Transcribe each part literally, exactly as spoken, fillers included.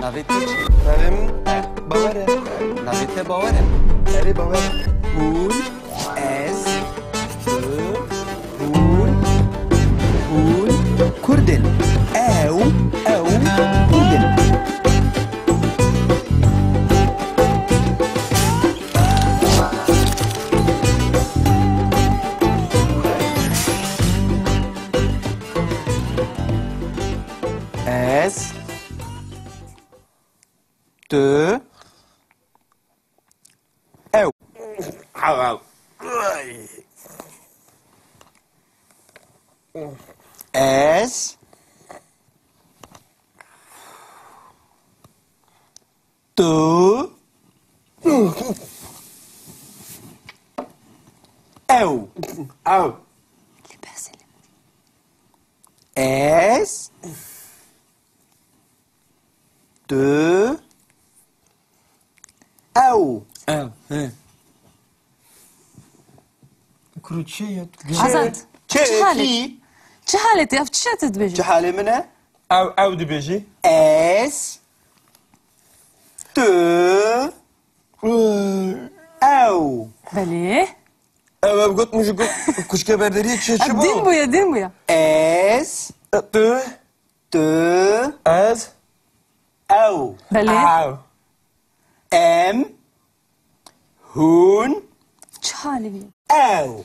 Navê te çi? Navê min Bawer e. Navê te Bawer e? Erê, Bawer e. Hûn, ez, tu, hûn, hûn Kurd in. Ew, ew Kurd in. Ez, tu, ew. Ez, tu, ew. Ew. Ez, tu, ew. Ew, he. Kuro çi ya? Azad. Çi? Çi halet? Çi? Çi halet ya? Çi tu dibêjî? Çi halê min e? Ew, ew dibêjî. Ez, tu, ew. Belê. Ew, ew got min ji got kuşke berderiyê çi, çi bû? Din bûye, din bûye. Ez, tu, tu, ez, ew. Belê. Ew. Em, hûn, çi halê wî? Ew.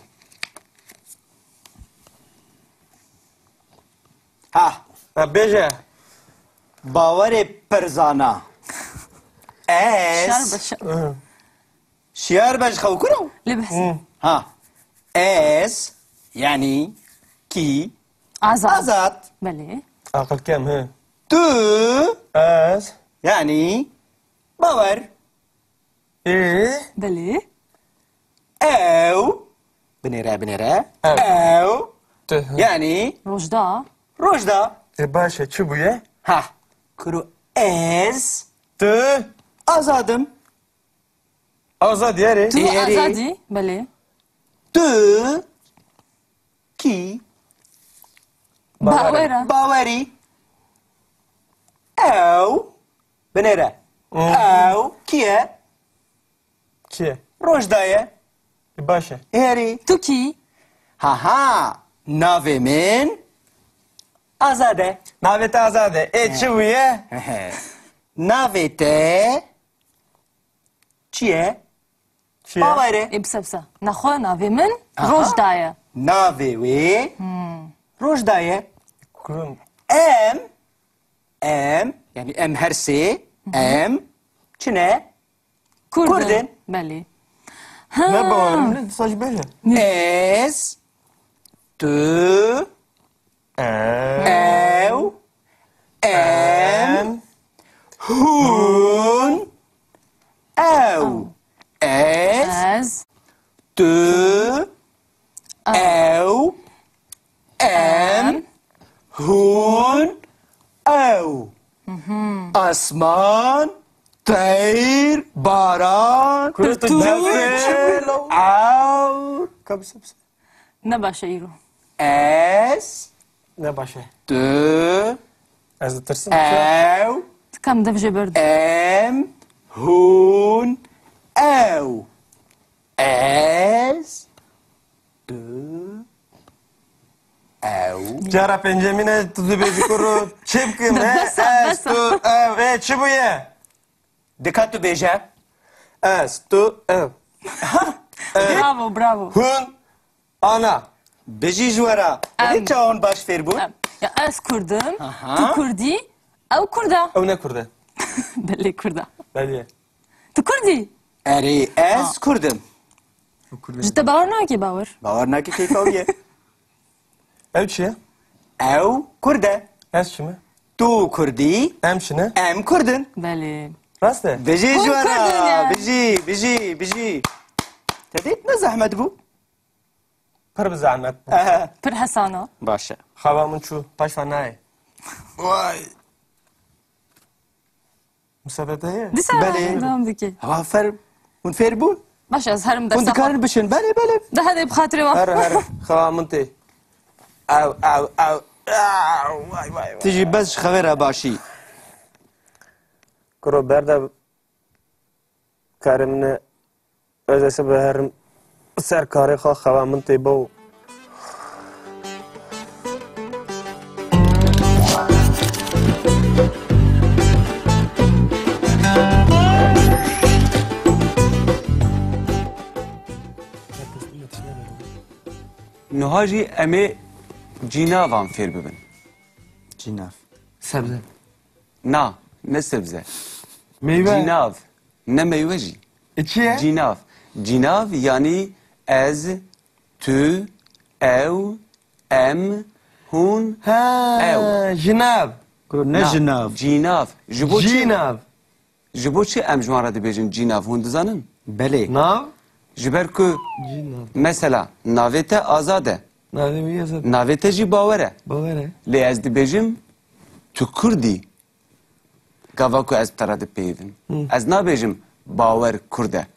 Ha. Ha, bêje. Bawerê pirzana. Ez. Şar be, şar. Hı. Şiyar be ji xew kuro. Lê behs. Hı. Ha. Ez, yani ki Azad. Azad. Belê. Aqil kem, he. Tu. Ez. Yani Bawer. Ê? Belê. Ew. Binêre, binêre. Ew. Ew. Tu, hı. Yani Rojda. Rojda. E, baş e, çi bûye? Ha. Kuro ez. Tu. Azadim. Azad yere. Tu Yere. Azadî. Belê. Tu. Kî? Bawer e. Bawer e. Bawerî. Ew. Binêre. Hmm. Ew kî ye? Kî ye? Rojda ye. E, baş e. Herî. Tu kî? Ha ha. Navê min Azad e. Navê te Azad e. Ê, çi bûye? Navê te çi ye? Çi ye? Bawer e. Ê, bise, bise. Nexwe navê min Aha. Rojda ye. Navê wê Hmm. Rojda ye. Kurun. Em, em, yani em her sê, em, çi ne? Kurdin. Kurdin. Belê. Ha. Ne bawerim ne? Saç bêje. Ez, tu, Em. Ew. Em. Em. Hûn. Ew. Ez. Ez. Tu. Ew. Ew. Em. Em. Hûn. Ew. Mhm. Asman. Teyr. Baran. Pirtûk. Nefil. Ewr. Ka bise, bise. Ne baş e îro. Ez. Ne baş e. Tu. Ez ditirsim. Ew. Kam dev jê berdim. Em. Hûn. Ew. Ez. Tu. Ew. Cara pêncemîn e, tu dibêjî kuro çi bikim, he? Bes e, Ez, bes e. Tu, ew. Ê, çi bûye? Dika tu bêje. Ez, tu, ew. Bravo, bravo. Hûn, ana. Bijî ji we re. Em. Hîn çawan baş fêr bûn? Em. Ya ez Kurd im, Aha. Tu Kurdî, ew Kurd e. Ew ne Kurd e. Belê Kurd e. Belê. Tu Kurdî? Erê, ez Ha. Kurd im. Ji te bawer nake, bawer. Bawer nake, keyfa wî ye. Ew çi ye? Ew Kurd e. Ez çi me? Tu Kurdî. Em çi ne? Em Kurd in. Belê. Rast e? Bijî Hûn ji we re. Kurd in yani. Bijî, bijî, bijî. Te dît ne zehmet bû? Pir bi zehmet bû. Ehe. Pir hesana. Baş e. Xewa min çû. Paş ve nayê. Vay. Misafir te ye? Dîsa Belê. Devam dike. Hewa fer, hûn fêr bûn? Baş, ez herim Hûn dersa dikarin xwe. Bişin? Belê, belê. De hede bi xatirê wa. Here, here. Xewa min tê. Ew, ew, ew. Ew, vay, vay, vay. Tu jî bes ji xewê re başî. Kuro berde karê min e, ez ê sibe herim ser karê xwe, xewa min tê bo. Niha jî em ê cînavan fêr bibin. Cînav. Sebze. Na, ne sebze. Meyve. Cînav, ne meywe jî. E, çi ye? Cînav. Cînav yanî ez, tu, ew, em, hûn, Ha, ew. Jinav. Kuro, ne Na, jinav. Cînav. Ji bo çi? Cînav. Ji bo çi em ji wan re dibêjin cînav, hûn dizanin? Belê. Nav? Ji ber ku, Cînav. Mesela, navê te Azad e. Navê min Azad. Navê te jî Bawer e. Bawer e. Lê ez dibêjim, tu Kurd î. Gava ku ez bi te re dipeyivim. Hı. Ez nabêjim, Bawer Kurd e.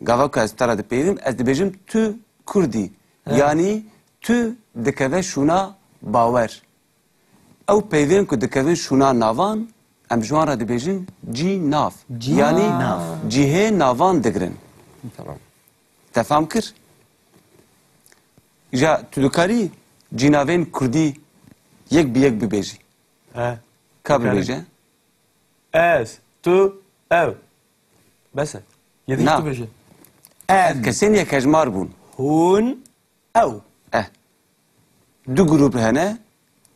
Gava ku ez bi te re dipeyivim, ez dibêjim, tu Kurd î. He. Yanî tu dikeve şûna Bawer. Ew peyvên ku dikevin şûna navan, em ji wan re dibêjin cînav. Cînav. Yanî cihê navan digirin. Tamam. Te fam kir? Ja, tu dikarî cînavên kurdî yek bi yek bibêjî? He. Ka Dikarî. Bibêje? Ez, tu, ew. Bes e. Yedî Na. Tu bêje. Ev kesên yekhejmar bûn. Hûn, ew. Eh. Du grûp hene,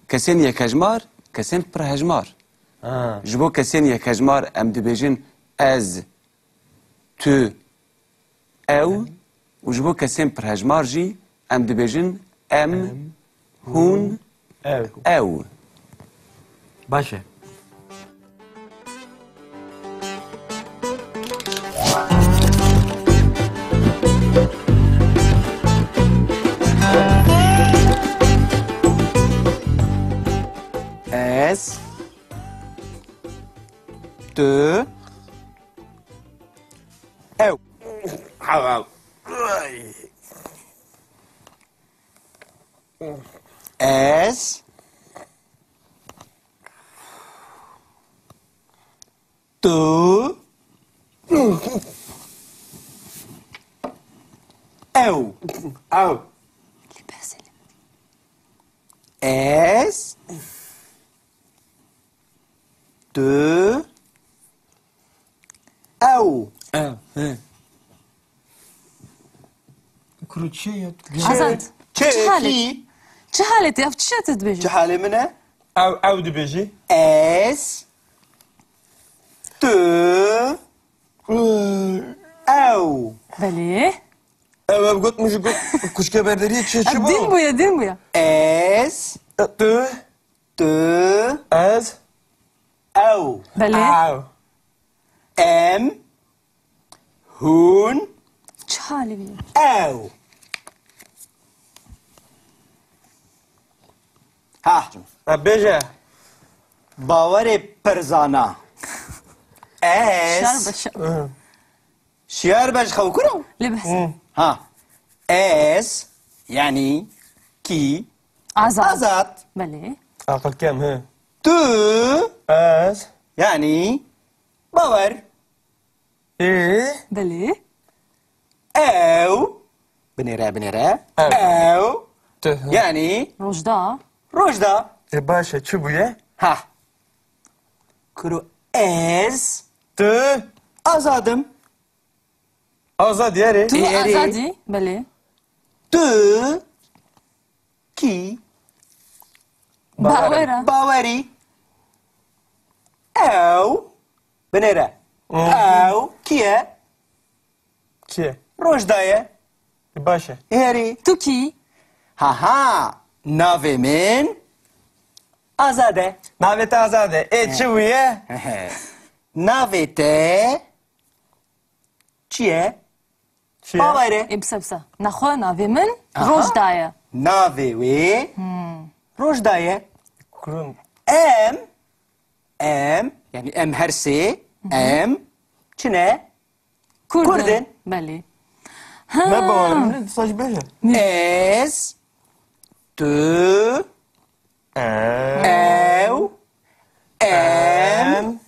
kesên yekhejmar, kesên pirhejmar. Ha. Ji bo kesên yekhejmar em dibêjin ez, tu, ew û ji bo kesên pirhejmar jî em dibêjin em, Em, hûn, hûn, ew. Ew. Baş e. Ez, tu, ew. Ez, tu, ew. Ew. Ez, tu, ew. Ew, he. Kuro çi ye? Azad. Çi? Çi halê? Kî? Çi halê te? Ev çi te dibêjî? Çi halê min e? Ew, ew dibêjî. Ez, tu, ew. Belê. Ew, ev got min ji got kuşke berderiyê çi, çi Ev bû? Din bûye, din bûye. Ez, tu, tu, ez, ew. Belê. Ew. Em, hûn, Çi halê bî? Ew. Ha. Ha, bêje. Bawerê pirzana. Ez. Şer be şer. Hı. Şiyar be ji xew kuro? Lê behs. Hı. Ha. Ez, yanî kî? Azad. Azad. Belê. Aqil kem, he. Tu. Ez. Yanî Bawer. Ê? Belê. Ew. Binêre, binêre. Ew. Ew. Tu, hı. Yanî Rojda. Rojda. E, baş e, çi bûye? Ha. Kuro ez. Tu. Azadim. Azad erê. Tu Erê. Azadî. Belê. Tu. Kî? Bawer e. Bawerî. Ew. Binêre. Hı. Ew. Kî ye? Kî ye? Rojda ye. E, baş e. Herî. Tu kî? Ha ha. Navê min Azad e. Navê te Azad e. Ê, çi bûye? Navê te çi ye? Çi ye? Bawer e. Ê, bisa, bisa. Nexwe navê min Aha. Rojda ye. Navê wê Hmm. Rojda ye. Kurun. Em, em, yanî em her sê, Hı hı. em, çi ne? Kurd in. Kurd in. Belê. Ha. Me bawer, ne, disa jî bêje. Ez, tu, Em. Ew. Em. Em.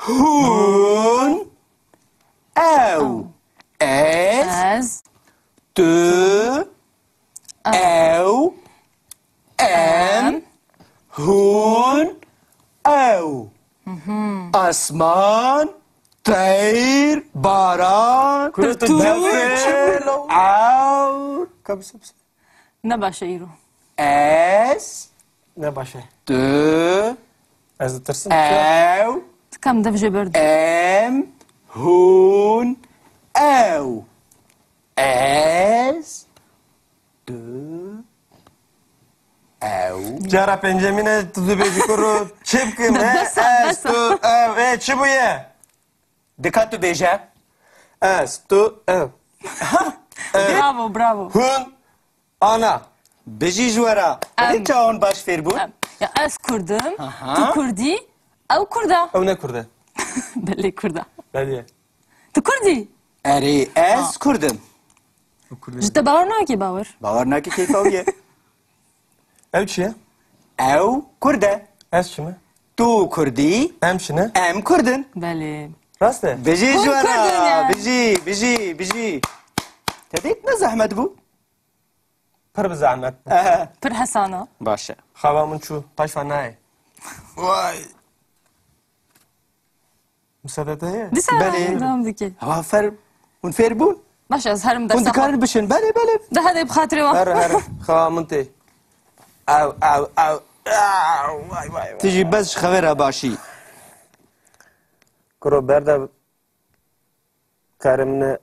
Hûn. Ew. Ez. Ez. Tu. Ew. Em. Em. Hûn. Ew. Asman. Teyr. Baran. Pirtûk. Nefir. Ewr. Ka bise, bise. Ne baş e îro. Ez. Ne baş e. Tu. Ez ditirsim. Ew. Tu kam dev jê berdin. Em. Hûn. Ew. Ez. Tu. Ew. Cara pêncemîn e, tu dibêjî kuro çi bikim, he? Bes e, Ez, bes e. Tu, ew, ê, çi bûye? Dika tu bêje. Ez, tu, ew. Bravo, bravo. Hûn, ana. Bijî ji we re. Em. Hûn çawan baş fêr bûn? Em. Ya ez Kurd im, Aha. tu Kurd î, ew Kurd e. Ew ne Kurd e. Belê Kurd e. Belê. Tu Kurd î? Erê, ez Ha. Kurd im. Ji te bawer nake bawer. Bawer nake keyfa wî ye. Ew çi ye? Ew Kurd e. Ez çi me? Tu Kurd î. Em çi ne? Em Kurd in. Belê. Rast e? Bijî Hûn ji we Kurd in re. yani. Bijî, bijî, bijî. Te dît ne zehmet bû? Pir bi zehmet bû. Ehe. Pir hesana. Baş e. Xewa min çû. Paşva nayê. Vay. Misade te heye? Dîsa Belê. devam dike. Ha, fer, hûn fêr bûn? Baş, ez herim Hûn dersa dikarin xwe. biçin? Belê, belê. Daha de bi xatirê wan. Here, here. Xewa min tê. Ew, ew, ew. Ew, vay, vay, vay. Tu jî bes ji xewê re başî. Kuro berde kare min e.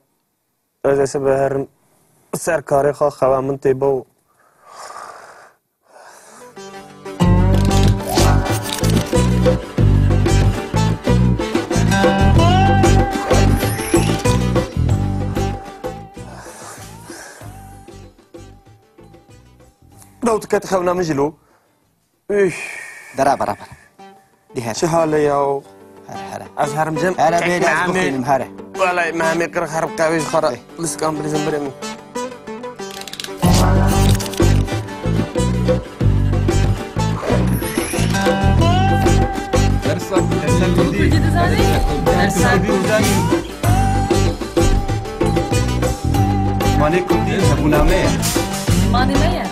Ez ê sibe herim ser karê xwe, xewa min tê bo. Dawt ket xewna min jî lo. Üf. Dera bera bera. Di here. Çi hal e ya? Here here. Ez herim cem. Here bê, ez bixwînim, here. Welay, me hemê qir xerb qehwê ji xwe re. Bê. Liskan bilîzin birê min. Dersa, dersa Kurdî. Kurdî dizanî? Dersa Kurdî dizanî? Zimanê Kurdî hebûna me ye. Zimanê me ye.